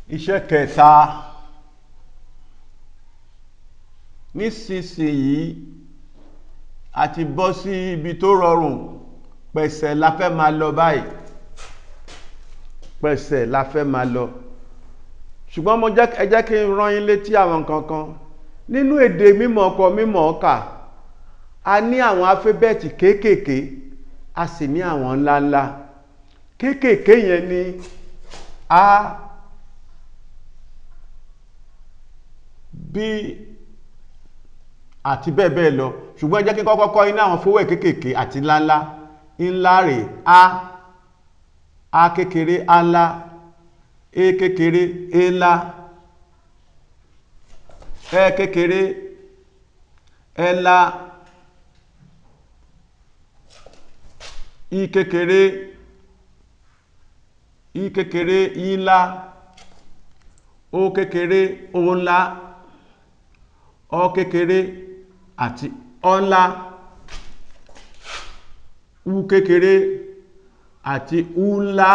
Iṣẹ́ kẹta nísinsìnyí a ti bọ́ sí ibi tó rọrùn. Pẹ̀sẹ̀ la fẹ́ máa lọ báyìí, pẹ̀sẹ̀ la fẹ́ máa lọ. Ṣùgbọ́n mo jẹ́ ẹ jẹ́ kí n rán yín létí àwọn nǹkan kan nínú èdè mímọ̀ ọkọ mímọ̀ ọkà. A ní àwọn alífábẹ́ẹ̀tì kéékèèké, a sì ní àwọn ńláńlá. Kéékèèké yẹn ni A, B àti bẹ́ẹ̀ bẹ́ẹ̀ lọ. Ṣùgbọ́n ẹ jẹ́ kí n kọ́kọ́ kọ́ yín ní àwọn fówẹ̀ kéékèèké àti ńláńlá. Ńlá rèé: A, A kékeré, A ńlá, E kékeré, E ńlá, Ẹ kékeré, Ẹ ńlá, I kékeré, I kékeré, I ńlá, O kékeré, O ńlá, Ọ kékeré àti Ọ ńlá, U kékeré àti U ńlá.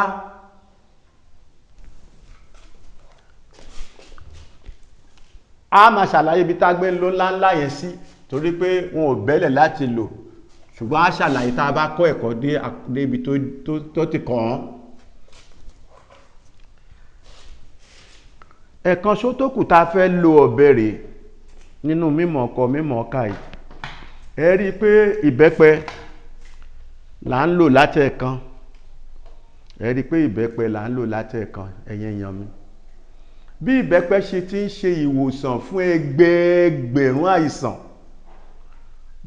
A máa ṣàlàyé ibi tá a gbé ń lo ńláńlá yẹn sí, torí pé wọn ò bẹ́lẹ̀ láti lò, ṣùgbọ́n a ṣàlàyé tá a bá kọ́ ẹ̀kọ́ dé ibi tó ti kàn án. Ẹ̀kan ṣó tó kù tá a fẹ́ lo ọ̀bẹ rèé nínú mímọ̀ ọkọ mímọ̀ ọkà yìí. Ẹ rí i pé ìbẹ́pẹ là ń lò látẹ̀ẹ̀kan. Ẹ rí i pé ìbẹ́pẹ là ń lò látẹ̀ẹ̀kan, ẹ̀yin èèyàn mi. Bí ìbẹ́pẹ ṣe ti ń ṣe ìwòsàn fún ẹgbẹẹgbẹ̀rún àìsàn,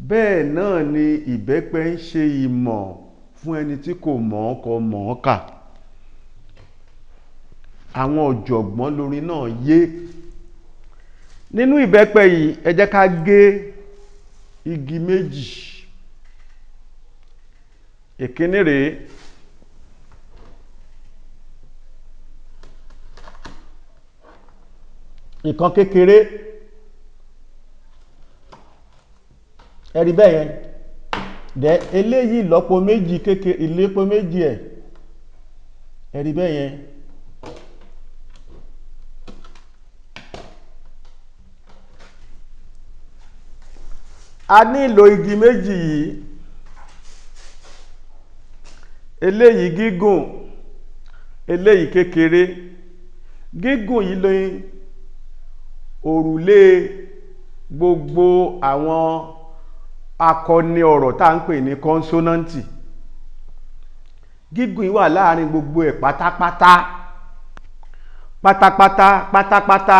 bẹ́ẹ̀ náà ni ìbẹ́pẹ ń ṣe ìmọ̀ fún ẹni tí kò mọ̀ ọ́ kọ mọ̀ ọ́ kà. Àwọn ọ̀jọ̀gbọ́n lórí náà yé. Nínú ìbẹ́pẹ yìí, ẹ jẹ́ ká gé igi méjì. Ìkíní rèé, ìkan kékeré, ẹ rí bẹ́ẹ̀ yẹn dẹ. Eléyìí ìlọ́po méjì kékeré, ìlọ́po méjì ẹ̀, ẹ rí bẹ́ẹ̀ yẹn. A nílò igi méjì yìí, eléyìí gígùn, eléyìí kékeré. Gígùn yìí ló òrùlé gbogbo àwọn akọni ọ̀rọ̀ tá ń pè ní kọ́nsọ́nàntì. Gígùn yìí wà láàrin gbogbo ẹ̀ pátápátá pátápátá pátápátá.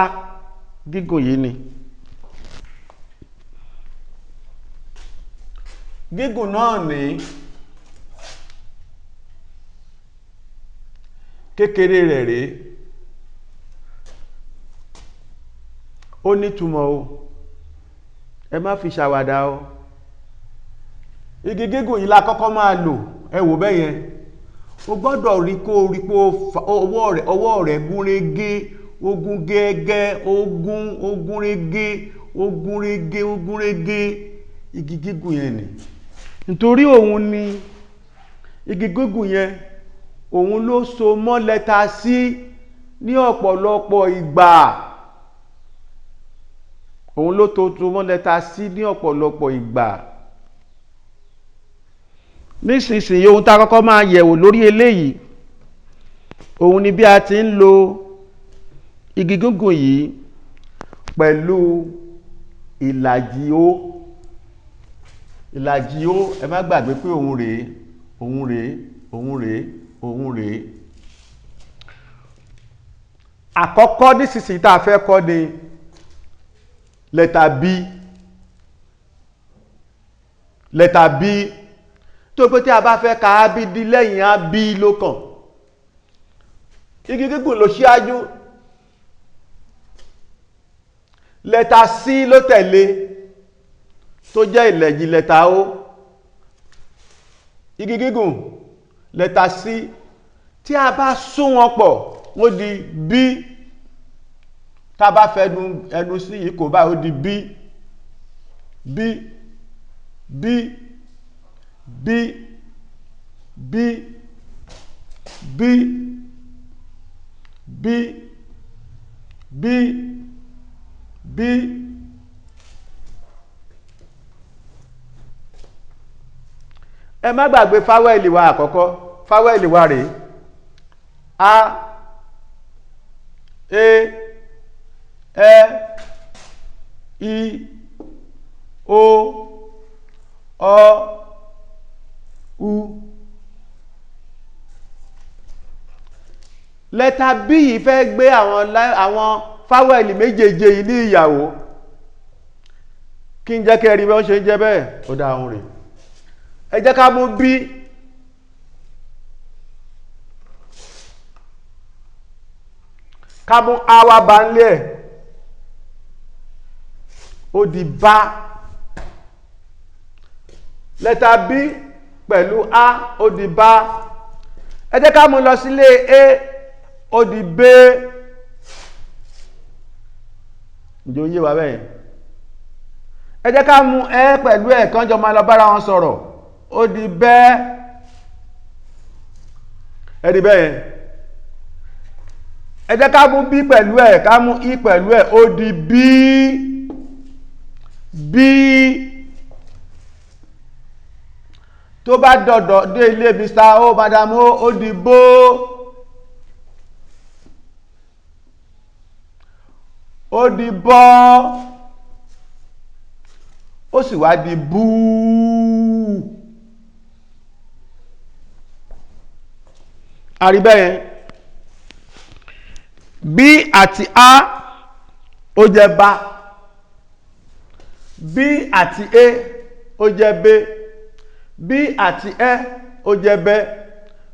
Gígùn yìí ni. Gígùn náà ní kékeré rẹ̀ rèé. Ó nítumọ̀ o, ẹ má fi ṣàwàdà o. Igi gígùn yìí la kọ́kọ́ máa lò. Ẹ wò bẹ́ẹ̀ yẹn, o gbọ́dọ̀ rí kó rí pé ọwọ́ rẹ̀ gúnrégé, ogun gẹ́gẹ́, ogun ogúnrégé, ogúnrégé, ogúnrégé. Igi gígùn yẹn ni, nítorí òun ni igi gígùn yẹn, òun ló so mọ́ lẹ́tà sí ní ọ̀pọ̀lọpọ̀ ìgbà. Òun ló tó so mọ́ lẹ́tà sí ní ọ̀pọ̀lọpọ̀ ìgbà. Nísinsìnyí, ohun tá a kọ́kọ́ máa yẹ̀wò lórí eléyìí, òun ni bí a ti ń lo igi gígùn yìí pẹ̀lú ìlàjì ó. Ìlàjì ó, ẹ má gbàgbé pé òun rèé, òun rèé, òun rèé, òun rèé. Àkọ́kọ́ nísinsìnyí tá a fẹ́ kọ́ ni lẹ́tà B. Lẹ́tà B tó pé tí a bá fẹ́ ka A B D, lẹ́yìn A B ló kàn. Igi gígùn ló ṣíájú, lẹ́tà C ló tẹ̀lé, tó jẹ́ ìlẹ̀jì lẹ́tà O. Igi gígùn, lẹ́tà C, tí a bá sún wọn pọ̀, wọ́n di B. Tá a bá fẹ́ ẹnu sí yìí kò báyìí, ó di B, B, B, B, B, B, B, B B. Ẹ má gbàgbé fáwẹ́lì wa àkọ́kọ́, fáwẹ́lì wa rèé: A E Ẹ I O Ọ U. Lẹ́tà B yìí fẹ́ gbé àwọn fáwẹ́lì méjèèje yìí ní ìyàwó. Kí n jẹ́ kí ẹ rí bí wọ́n ṣe ń jẹ́ bẹ́ẹ̀, ó dá ohun rèé. Ẹ jẹ́ ká mú B. Ká mú A wá bá ń lé ẹ̀, ó di bá. Lẹ́tà B pẹ̀lú A, ó di bá. Ẹ jẹ́ ká mú lọ sílé A, ó di B. Ǹjẹ́ ó yé wa bẹ́ẹ̀? Ẹ jẹ́ ká mú ẹ pẹ̀lú ẹ̀ kan jọ máa lọ bára wọn sọ̀rọ̀, ó di bẹ́ẹ̀. Ẹ di bẹ́ẹ̀. Ẹ jẹ́ ká mú B pẹ̀lú ẹ̀, ká mú I pẹ̀lú ẹ̀, ó di B B. Tó bá dọ̀dọ̀ dé ilé Mr. O, Madam O, ó di bó. Ó di bọ́, ó sì wá di búú. Àríbẹ̀yẹn B àti A, ó jẹ́ bá. B àti A, ó jẹ́ B. B àti Ẹ, ó jẹ́ bẹ́.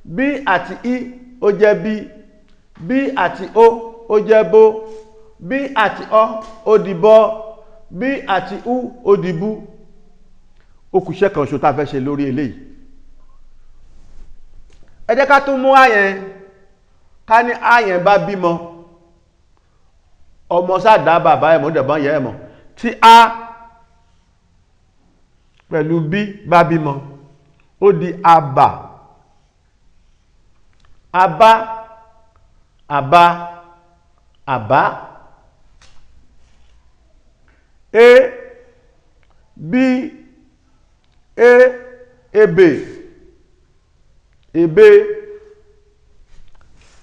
B àti I, ó jẹ́ bí. B àti O, ó jẹ́ bó. B àti Ọ, ó di bọ́. B àti U, ó di bú. Ó kù iṣẹ́ kan ṣo tá a fẹ́ ṣe lórí eléyìí. Ẹ jẹ́ ká tún mú àyẹn, ká ní àyẹn bá bímọ ọmọ sáàdá bàbá ẹ̀mọ́ dẹ̀bọ́n yẹ ẹ̀mọ́. Tí A pẹ̀lú B bá bímọ, ó di àbà, àbá, àbá, àbá. A B E, ebè, èbè.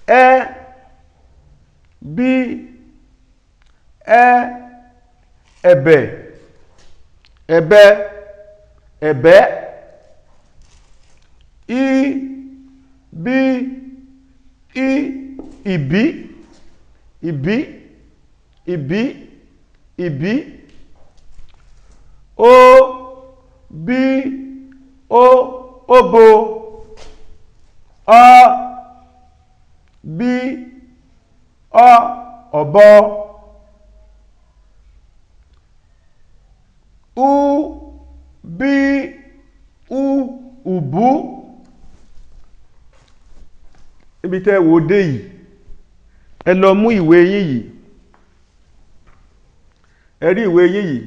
Ẹ B Ẹ, ẹ̀bẹ̀, ẹ̀bẹ̀, ẹ̀bẹ̀. I B I, ìbí, ìbí, ìbí, ìbí. O B O, òbò. Ọ B Ọ, ọ̀bọ. U B U, ùbú. Ibi tẹ́ wo dé yìí, ẹ lọ mú ìwé yín yìí. Ẹ rí ìwé yín yìí,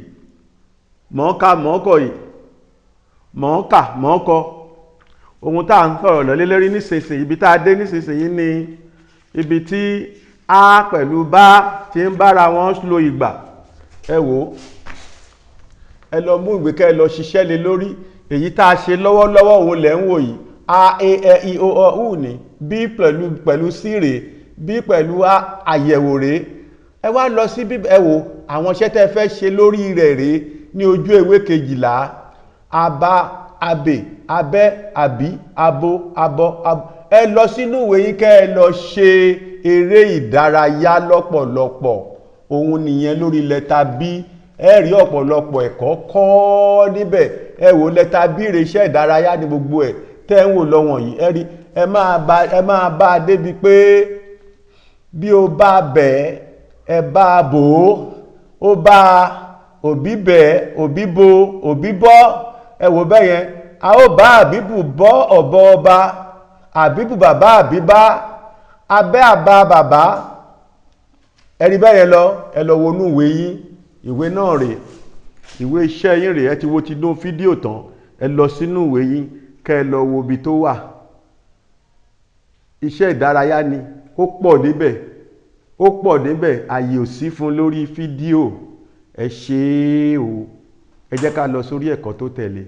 mọ̀ọ́ka mọ̀ọ́kọ yìí, mọ̀ọ́kà mọ̀ọ́kọ. Ohun tá à ń sọ̀rọ̀ lọ lé lérí nísinsìnyí, ibi tá a dé nísinsìnyí ni ibi tí A pẹ̀lú bá ti ń bára wọn lo ìgbà. Ẹ wò ó, ẹ lọ mú ìwé kẹ́ ẹ lọ ṣiṣẹ́ lé lórí. Èyí tá a ṣe lọ́wọ́lọ́wọ́ òun lẹ̀ ń wò yìí. A E Ẹ I O Ọ U ní B pẹ̀lú C rèé, B pẹ̀lú A àyẹ̀wò rèé. Ẹ wá lọ sí bí ẹ wò àwọn iṣẹ́ tẹ́ fẹ́ ṣe lórí rẹ̀ rèé ní ojú ewé 12. Aba, abè, abẹ́, àbí, abo, abọ, abo. Ẹ lọ sínú ìwé yín kẹ́ ẹ lọ ṣe eré ìdárayá lọ́pọ̀lọpọ̀. Òun nìyẹn lórí lẹ́tà B. Ẹ rí ọ̀pọ̀lọpọ̀ ẹ̀kọ́ kọ́ níbẹ̀. Ẹ wò lẹ́tà B rèé, iṣẹ́ ìdárayá ní gbogbo ẹ̀ tẹ́ ń wò lọ wọ̀nyí. Ẹ rí, ẹ máa bá a débi pé bí o bá bẹ̀ ẹ bá a bò ó, ó bá òbí bẹ̀ òbí bo òbí bọ́. Ẹ wò bẹ́ẹ̀ yẹn, a ó bá àbíbù bọ́ ọ̀bọ ọba, àbíbù bàbá àbíbá, abẹ́ àbá bàbá. Ẹ rí bẹ́ẹ̀ yẹn lọ, ẹ lọ wọnú ìwé yín. Ìwé náà rèé, ìwé iṣẹ́ yín rèé. Ẹ ti wo ti dún fídíò tán, ẹ lọ sínú ìwé yín kẹ́ ẹ lọ wo ibi tó wà. Iṣẹ́ ìdárayá ni, ó pọ̀ níbẹ̀, Ó pọ̀ níbẹ̀, àyè ò sí fún lórí fídíò. Ẹ ṣé o, ẹ jẹ́ ká lọ sórí ẹ̀kọ́ tó tẹ̀lé.